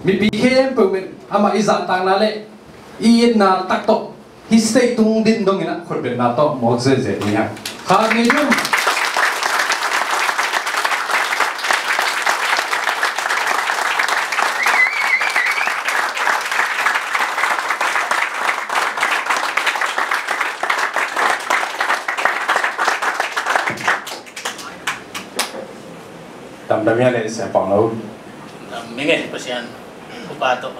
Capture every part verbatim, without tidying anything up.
Mipi khempeuh in amah i zahtakna le i itna tak tawh hih stage tung ding dongin ah khutbetna tawh mawk ziahziah ni hang. Kha ngei dum. Damdam hia le Sia Pau Lo. Dam ing e, Pasian upa tawh.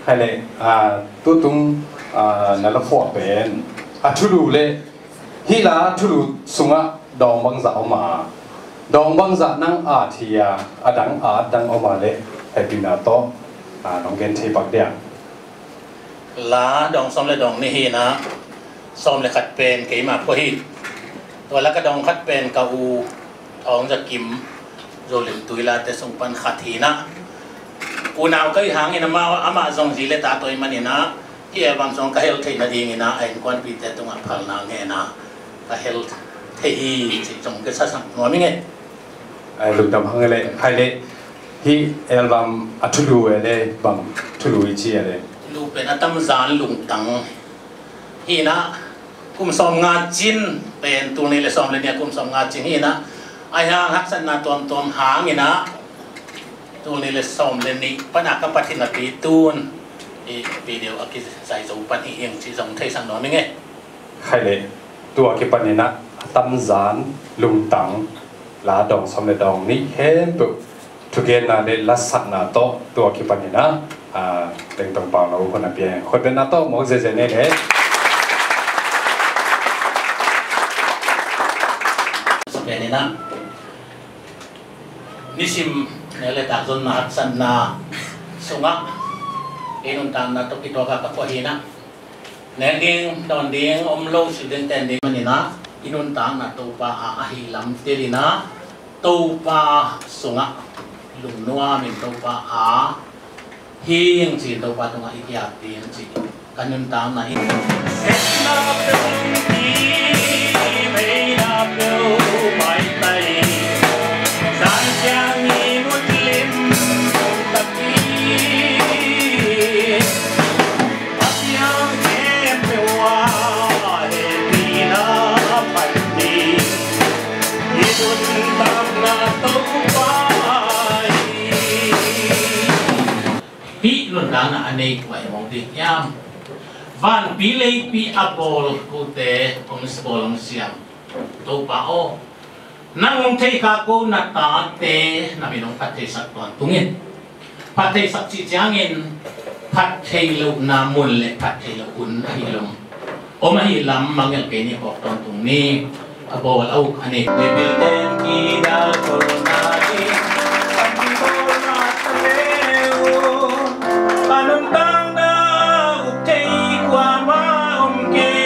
Hai le, ah, tutung, ah, na la phuah pen a thulu le hih la thulu sungah dawng bangzah om a, dawng bangzah nang at hi a, a dang at dang om a le hehpihna tawh, ah, nong gen thei pak diam? La dawng sawm le dawng nih hi in ah, sawm le khat pen keima phuah hi. Tua lak a dawng khat pen ka u Thawng Za Kim, Zo Lim Tui late sung pan khat hi in ah, unau ka hih hangin amah, amah zong zi le ta tawh ahih manin ah, hih album sung ka hel theih nadingin ah a innkuanpihte tungah phalna ngen a ka hel thei hi cih zong ka sa sak nuam ing e. Ai, lungdam hang e le, hai le, hih album a thulu e le, bang thulu i ci e le? Thulu pen A Tamzan Lungtang hi in ah, kum sawmnga cin pen, tul nih le sawm le nih a kum sawmnga cin hi in ah, a hang haksatna tuamtuam hangin ah tul nih le sawm le nih pan a ka pat hi napi tun i video a kizai zo pan hi ing cih zong theisak nuam ing e. Hai le, tua kipanin ah A Tamzan Lungtang la dawng sawm le dawng nih khempeuh thugenna le lasakna tawh tua kipanin ah, ah, Teng Tong Pau Lo hun a pia ing. Khutbetna tawh mawk ziahziah ni le. Pen in ah, nisim nek le tak zonna haksatna sungah i nuntakna tawh kituak a ka phuah hi in ah, nek ding dawn ding om lo, si ding ten ding manin ah i nuntakna Topa a ahi lam telin ah, Topa sungah lungnuamin Topa a hi ing ci, Topa tungah i kiap ding ci, ka nuntakna hi. Hih nuntakna a nei kua hi mawk ding hiam? Vanpi leipi a bawl kote hong bawl hong siam Topa aw, nang hong thei kha ko na tate na min hong phat theisak tawntung in. Phat theisak cih ciangin phat thei lohna mun le phat thei loh hun ahi lo om ahi lam mangngilh kei ni, phawk tawntung ni. A bawl a uk a nei. Bibilten kidal tolna ding a kibawlna ta le uh, a nuntakna uk thei kuamah om kei.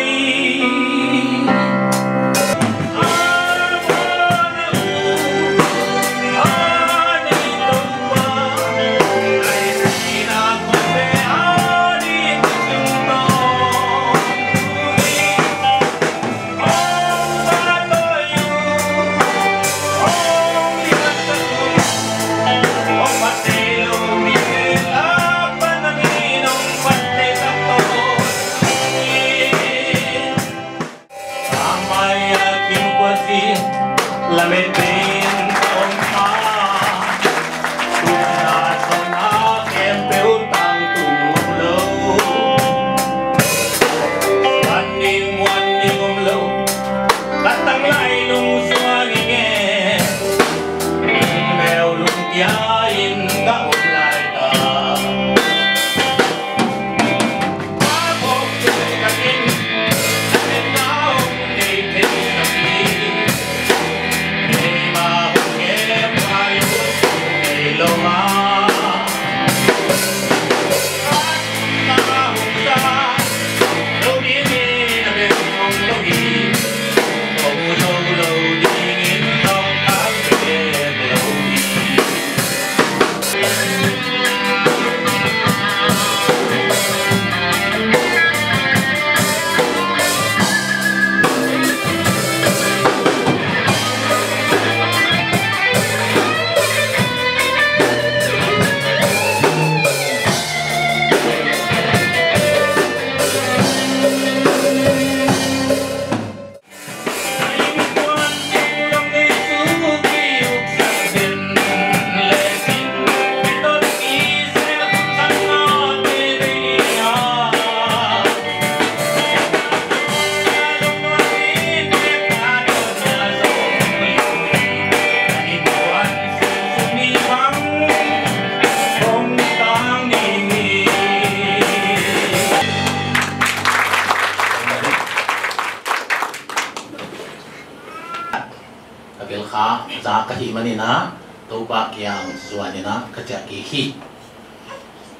Hih manin ah Topa kiang zuanin ah ka ciah kik hi.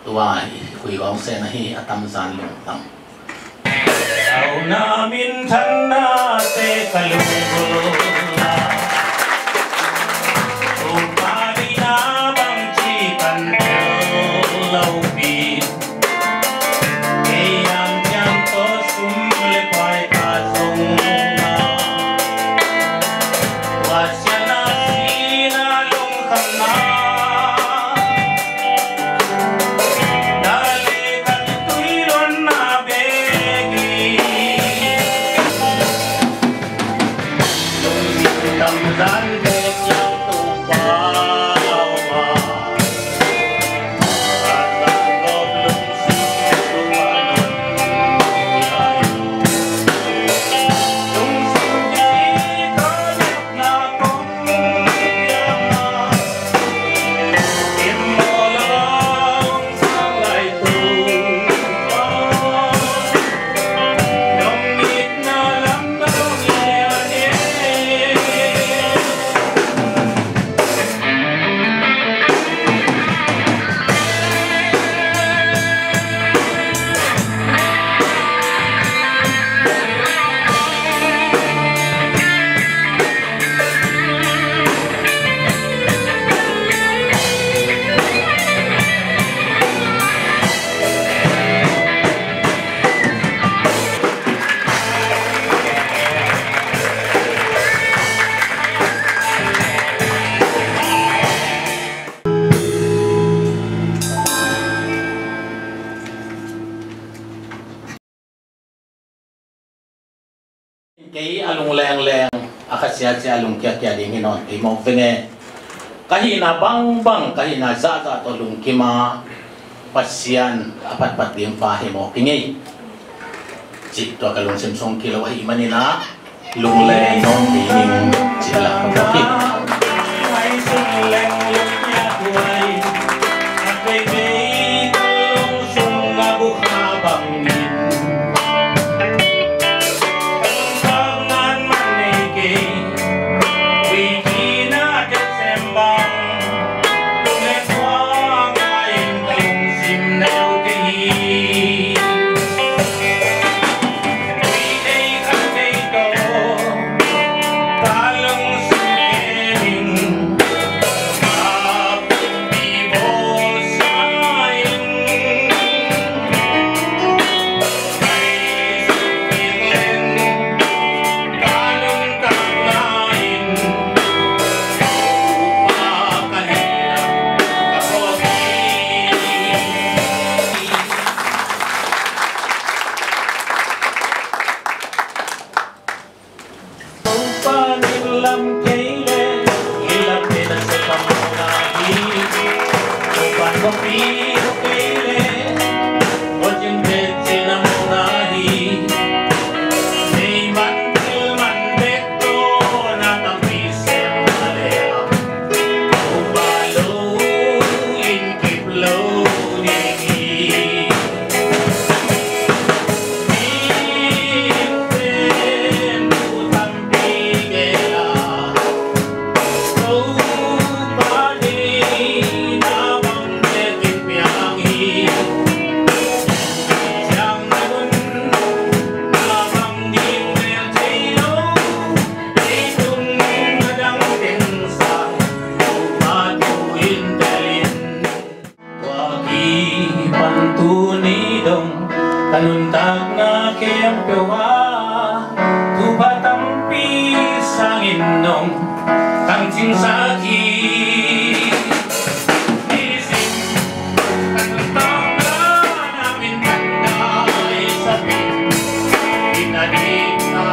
Tua i khui gawng sen ahi a tamzan lungtang. Sauna minthanna te ka lunggulh a, Topa deihna bangci kan tel lopi. Kei hanciam tawh sum le pai ka zong a, Pasian a sihna lungkhamna, na le ka tui luanna bek hi. Lungsim tamzan bek hiam Topa, Kei a lunglengleng, a khasiasia, a lungkiakia ding hi nawn kei mawk veng e. Ka hihna bangbang, ka hihna zahzah tawh lungkim a, Pasian a phatphat ding pa hi mawk ing ei. Cih tua ka lungsim sung kilo ahih manin ah, lungleng nawn kei ning cih la ka phawk hi. Tua kipan tuni dong ka nuntakna khempeuh ah thupha tampi sangin nong tangcingsak hi. Nisim ka nuntakna na min pandai sapin, inn a dikna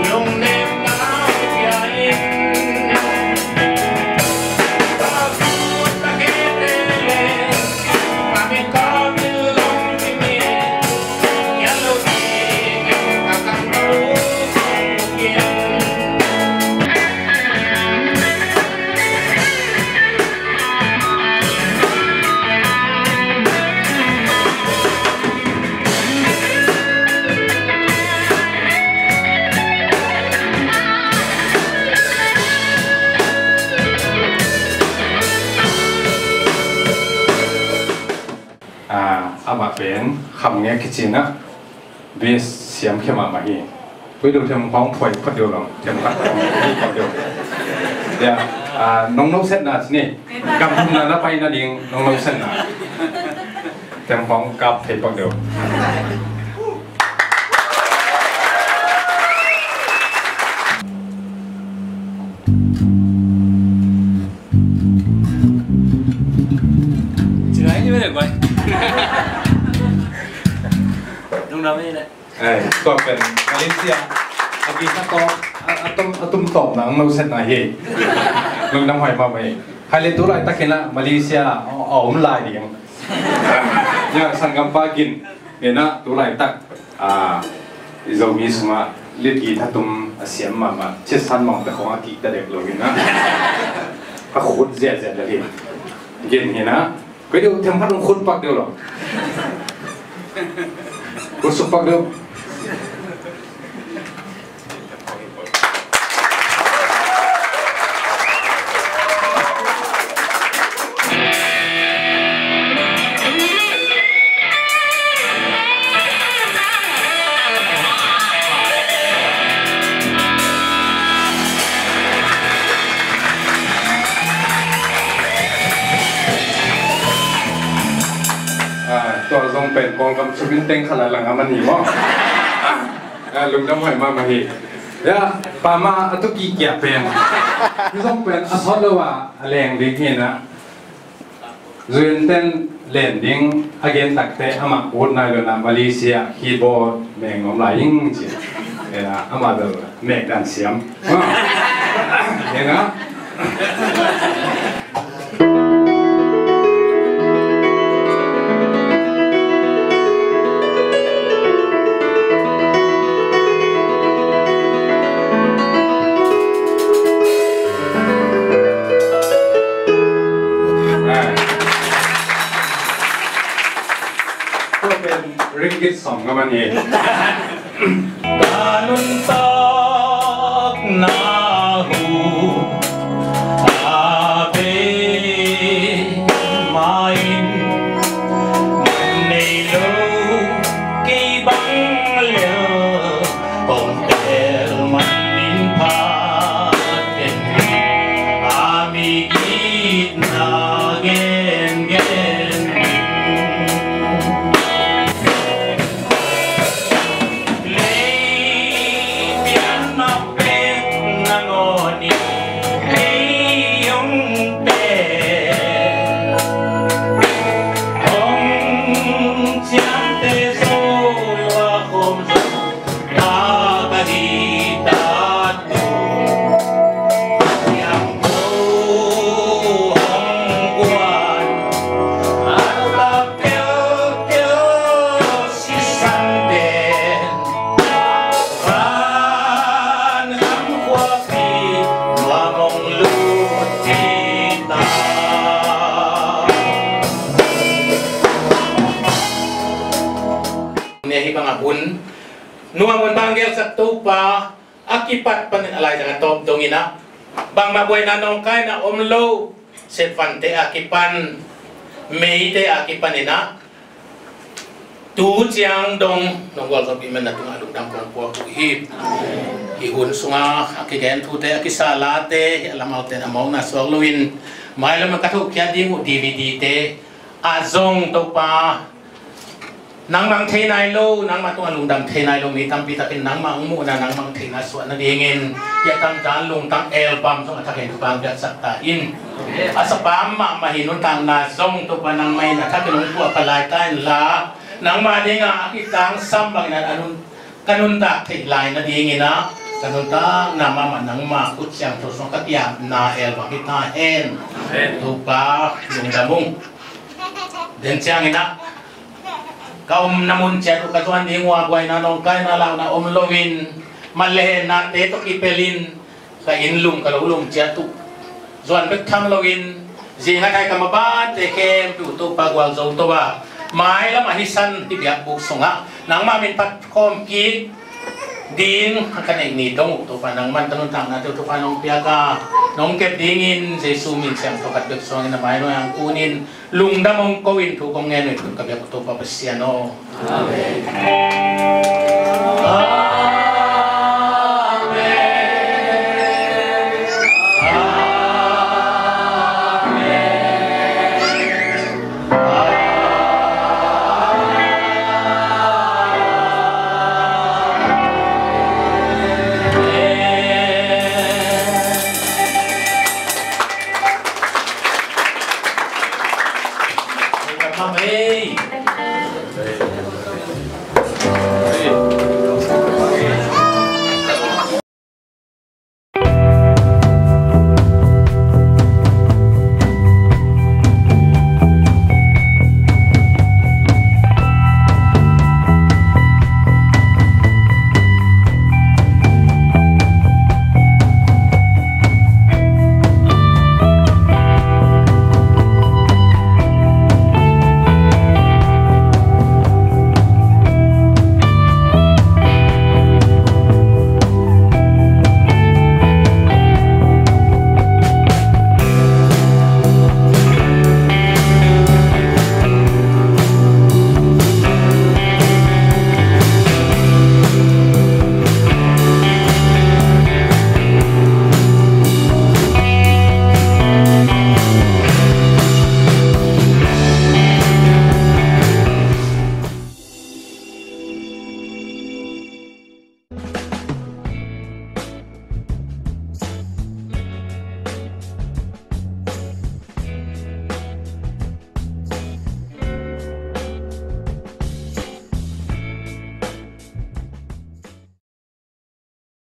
lungnemna pia in. Amah pen Kham Ngek kici in ah, bass siam khia mahmah hi. Koi do themkhawng phuai phot deuh lo, themkhat khawng phuai phot deuh. Ya, ah, nong nosetna ci ni. Gam thumna na pai nading nong nosetna. Themkhawng kap thei phot deuh. Ci lai ni bek guai. Lungdam ei le. Eh, tua pen Malaysia a guitar tawh, a, a tum, a tum tawh nang nosetna hi. Lungdam huai mahmah hi. Hai le tu laitak in ah Malaysia a, a om lai ding. Ya, sanggampa Gin in ah tu laitak, ah, i Zomi sungah lead guitar tum a siam mahmah, Chisan Mawngte khawng a kihta dek lo in ah, a khut ziahziah dek hi. Gin hi in ah, koi deuh themkhat hong khut pak deuh lo. Khut suk pak deuh. Ah, tua zong pen Kawlgam sum in teng khat a lang a man hi maw. Ah, lungdam huai mahmah hi. Ya, pama a tu kihkia pen. Hi zong pen a sawt lo a, a leng ding hi in ah. Zuin ten len ding a gen takte amah ut nai lo in ah Malaysia keyboard meng om lai ing ci. Hi in ah, amah bel mek dan siam. Ah. Hi in ah. Tua pen ringgit sawm ka man hi. Ka nuntakna hun a bei mah in, man nei lo kei bang lel kong tel man in phat en, a mi gitna gengen in. Sisan ten van gam khuapi nuam hong lut hi ta. Nih hih bangah hun nuam hun bang gelsak Topa a kipat panin a laizang a tawp dongin ah bangmah buaina nawngkaina om lo, Setfante a kipan, Meite a kipanin ah tu ciang dong nong gualzawhpih man na tungah lungdam kong puak uh hi. Hih hun sungah a kigen thute, a kisa late, hih a lamaute in a mawkna suak loin mailam a ka thohkhiat ding uh D V D te ah zong Topa, nangmah hong thei nai lo, nangmah tungah lungdam thei nai lo mi tampi takin nangmah hong muhna, nangmah hong theihna suah nadingin hih a tamzan lungtang album zong a thakin Topa hong piaksak ta in. A sapa mahmah hi nuntakna zong Topa nangmah in a thakin hong puahpha lai ta inla, nangmah dingah a kitangsam bangin a nun, ka nuntak theih lai nadingin ah ka nuntakna mahmah nangmah khut siangtho sungah ka piakna album hi ta hen. Topa lungdam ung. Den ciangin ah ka omna mun ciat uh ka zuan ding uh a buaina nawngkaina launa om loin, man le hennate tawh kipelin ka inn lum ka lo lum ciat uh zuan bek tham loin, zing a thai ka mabante khempeuh Topa gualzo to a, mailam a hih san hih biakbuk sungah nangmah min phat khawm kik Ding a ka neih ni dong uh Topa nangman ka nuntakna teuh Topa nong piak a, nong kep dingin Jesu min siangtho khat bek suangin a mai nuai ang kunin lungdam hong ko in thu kong ngen uh i thut ka biak uh Topa Pasian aw. Amen. Amen. Amen.